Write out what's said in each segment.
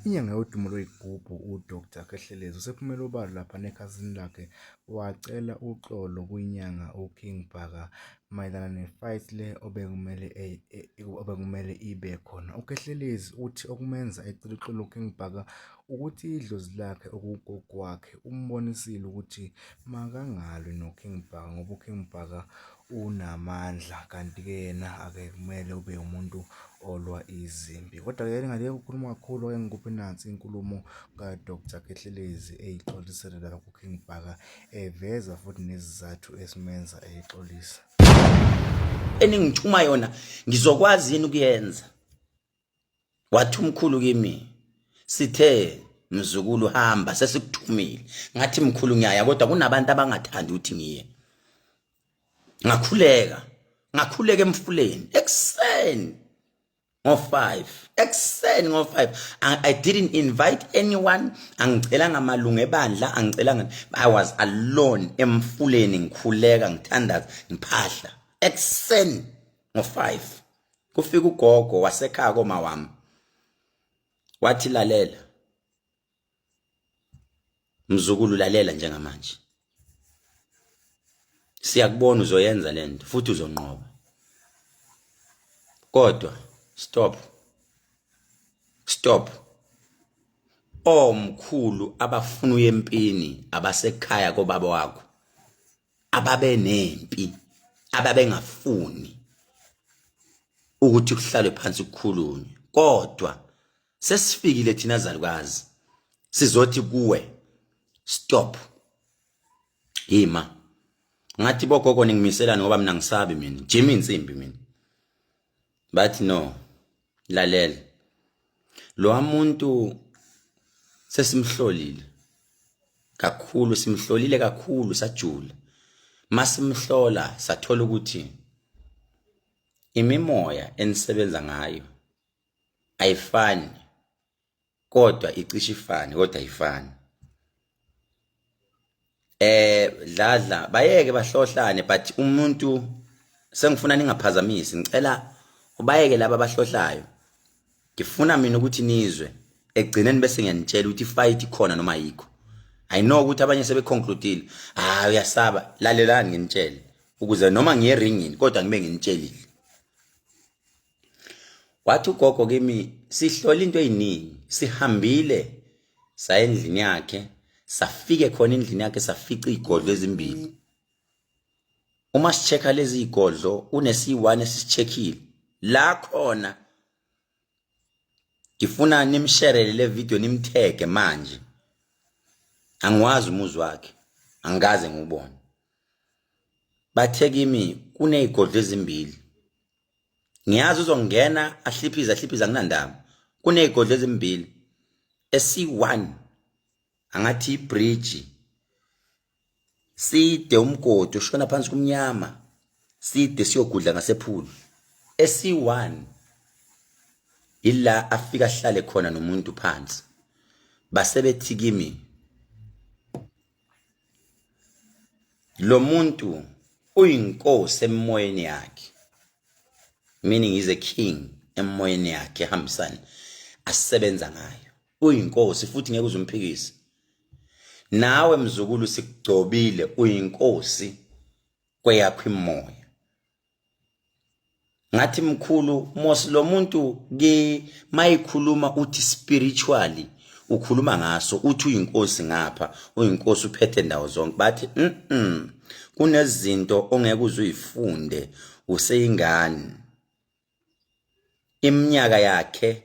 Inyanga yodumo lwey'gubhu uDr Khehlelezi usephumele obala lapha nekhasini lakhe wacela uxolo kwinyanga uKing Bhaka mayelana ne-fight le obekumele obekumele ibe khona. UKhehlelezi uthi okumenza ecele uxolo kuKing Bhaka ukuthi idlozi lakhe okuwugogo wakhe umbonisile ukuthi makangalwi noKing Bhaka ngoba uKing Bhaka unamandla kanti-ke yena akekumele ube umuntu olwa izimpi. Kodwa-ke ngingayeke ukukhuluma kakhulu ake ngikuphe nansi inkulumo kaDr Khehlelezi eyixolisela lapha kuKing Bhaka eveza futhi nezizathu esimenza eyixolisa. Eningithuma yona ngizokwazi yini ukuyenza? Wathi umkhulu kimi sithe mzukulu hamba sesikuthumile. Ngathi mkhulu ngiyaya kodwa kunabantu abangathandi ukuthi ngiye. Ngakhuleka, ngakhuleka emfuleni ekuseni ngo-5 ekuseni ngo-5. I didn't invite anyone, angicelanga amalungu ebandla, angicelanga. I was alone emfuleni ngikhuleka, ngithandaza, ngiphahla ekuseni ngo-5. Kufika ugogo wasekhaya koma wami wathi lalela mzukulu, lalela njengamanje siyakubona uzoyenza lento futhi uzonqoba, kodwa stop, stop. Omkhulu abafuna uye empini abasekhaya kobaba wakho ababenempi, ababengafuni ukuthi kuhlalwe phansi kukhulunywe, kodwa sesifikile thina zalukazi sizothi kuwe stop, yima. Ngathi bogogo ningimiselani ngoba mina ngisabi, mina jimi insimbi mina. Bathi no, lalela, lo muntu sesimhlolile kakhulu, simhlolile kakhulu sajula, masimhlola sathola ukuthi imimoya enisebenza ngayo ayifani, kodwa icishe ifane kodwa ayifani. Dladla bayeke bahlohlane, but umuntu sengifuna ningaphazamisi, ngicela ubayeke laba abahlohlayo. Ngifuna mina ukuthi nizwe ekugcineni bese ngiyanitshela ukuthi fight ikhona noma ayikho. I know ukuthi abanye sebeconcludile, ah uyasaba. Lalelani nginitshele ukuze noma ngiye ringini kodwa ngibe nginitshelile. Wathi ugogo kimi sihlola into eziningi, sihambile saya endlini yakhe, safike khona endlini yakhe safica izigodlo ezimbili. Uma sichecka lezi zigodlo unesi-1 esisicheckile la khona. Ngifuna nimsherele le video nimthege manje. Angiwazi umuzi wakhe, angikaze ngiwubone. Bathe kimi kunezigodlo ezimbili, ngiyazi uzongena ahliphize ahliphize, anginandaba. Kunezigodlo ezimbili, esi-1 angathi ibridge side, umgodi ushona phansi kumnyama, side siyogudla ngasephulu. Esi-1 ila afika ahlale khona nomuntu phansi. Basebethi kimi lo muntu uyinkosi emoyeni yakhe, meaning he's a king emoyeni yakhe ehambisana asebenza ngayo, uyinkosi futhi ngeke uzumphikise. Nawe mzukulu sikugcobile, uyinkosi kweyakho imoya. Ngathi mkhulu mos lo muntu ke mayikhuluma uthi spiritually ukhuluma ngaso, uthi uyinkosi ngapha, uyinkosi uphethe ndawo zonke. Bathi kunezinto ongeke uze uyifunde useyingane. Iminyaka yakhe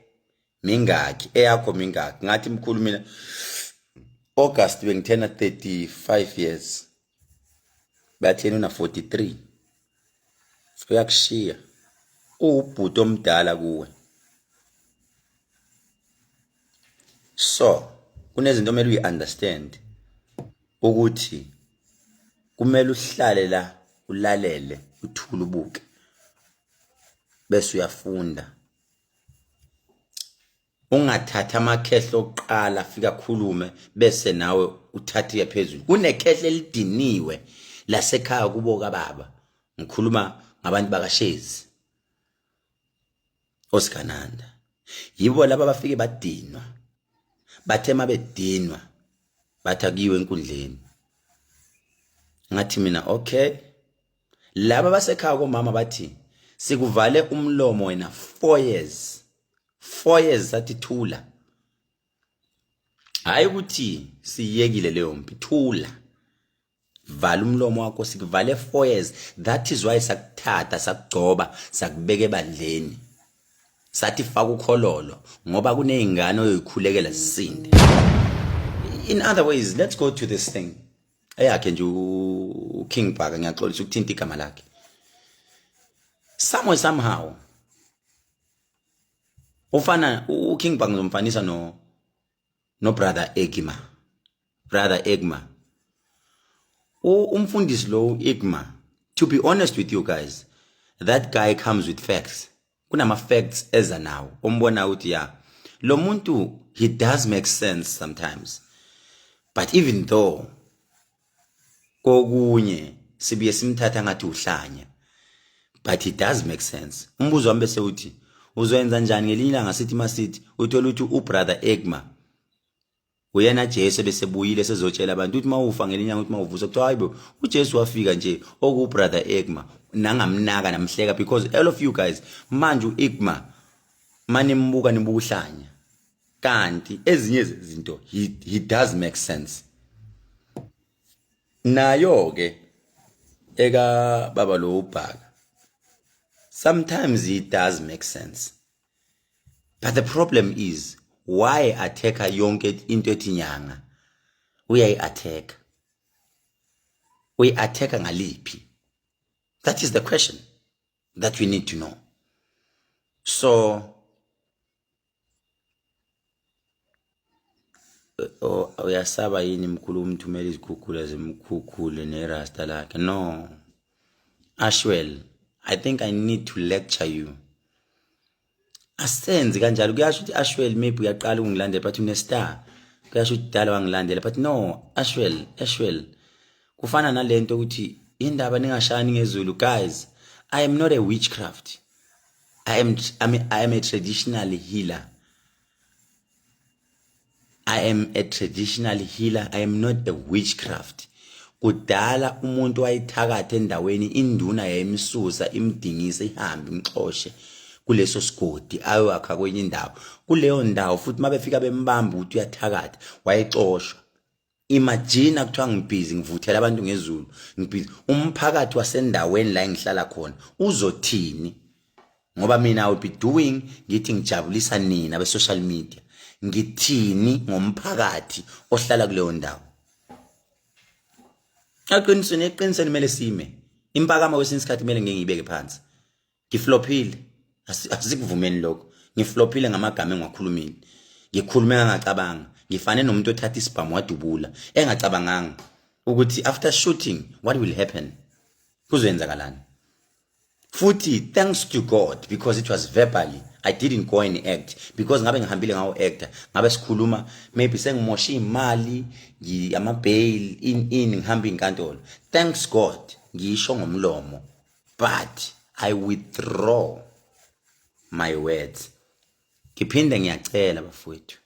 mingaki, eyakho mingaki? Ngathi mkhulu mina August bengithena 35 years. Bathi yena una 43, uyakushiya, uwubhuti omdala kuwe. So kunezinto omele uyi-understand ukuthi kumele uhlale la ulalele, uthule, ubuke bese uyafunda. Ungathathi amakhehla okuqala afika akhulume bese nawe uthathe phezulu. Kunekhehle elidiniwe lasekhaya kubo kababa, ngikhuluma ngabantu bakaShezi osigananda, yibo laba bafike badinwa. Bathe mabedinwa bathi akuyiwe enkundleni. Ngathi mina okay. Laba basekhaya komama bathi sikuvale umlomo wena 4 years. 4 years sathi thula. Hayi ukuthi siyekile leyo mpi, thula. Vala umlomo wakho, sikuvale 4 years. That is why sakuthatha sakugcoba sakubeka ebandleni. Sathi faka ukhololo ngoba kunezingane oyoyikhulekela zisinde. In other ways, let's go to this thing. Eyakhe nje uKing Bhaka, ngiyaxolisa ukuthinta igama lakhe. Somewhere somehow ufana uKing Bhaka ngizomfanisa no brother Egma. Brother Egma. Umfundisi lo Egma, to be honest with you guys, that guy comes with facts. Kunama facts eza nawo. Umbona ukuthi ya lo muntu, he does make sense sometimes. But even though kokunye sibuye simthatha ngathi uhlanya, but he does make sense. Umbuzo wami bese uthi uzoyenza njani ngelinye ilanga sithi masithi uthola ukuthi ubrother Egma uyena Jesu bese buyile sezotshela abantu ukuthi mawufa ngelinye ilanga, ukuthi mawuvusa, kuthiwa hayibo uJesu wafika nje oku brother Egma, nangamnaka namhleka, because all of you guys manje uEgma manimbuka nibuka uhlanya, kanti ezinye izinto he does make sense. Nayo ke eka baba lo uBhaka, sometimes he does make sense, but the problem is why attacka yonke into ethi nyanga? Uyayi-attacka, uyi-attacka ngaliphi? That is the question that we need to know. So uyasaba yini mkhulu umthumela izikhukhula zimkhukhule nerasta lakhe? No, Ashwell, I think I need to lecture you. Asenzi kanjalo. Kuyasho ukuthi Ashwell maybe uyaqala ukungilandela, but une-star, kuyasho ukuthi dala wangilandela, but no, Ashwell, Ashwell, kufana nalento ukuthi indaba ningashani ngezulu. Guys, I am not a witchcraft. I mean, I am a traditional healer. I am a traditional healer. I am not a witchcraft. Kudala umuntu wayethakatha endaweni, induna yayimsusa, imdingise, ihambe imxoshe kuleso sigodi, ayoakha kwenye indawo. Kuleyo ndawo futhi mabefika bembamba ukuthi uyathakatha, wayexoshwa. Imagine kuthiwa ngibhizi ngivuthela abantu ngezulu, ngibhizi umphakathi wasendaweni la engihlala khona uzothini? Ngoba mina I will be doing, ngithi ngijabulisa nina be social media, ngithini ngomphakathi ohlala kuleyo ndawo? Eqinisweni, eqinisweni kumele sime impakamo kwesinye isikhathi, kumele ngeke ngiyibeke phansi. Ngiflophile, asikuvumeni lokho, ngiflophile ngamagama engiwakhulumile, ngikhulume ngangacabanga. Ngifane nomuntu othatha isibhamu wadubula engacabanganga ukuthi after shooting what will happen, kuzoyenzakalani. Futhi thanks to God, because it was verbally, I didn't go and act, because ngabe ngihambile ngawo actor, ngabe sikhuluma maybe sengimoshe imali, ama-bail in ngihamba inkantolo. Thanks God ngisho ngomlomo, but I withdraw my words. Ngiphinde ngiyacela bafowethu.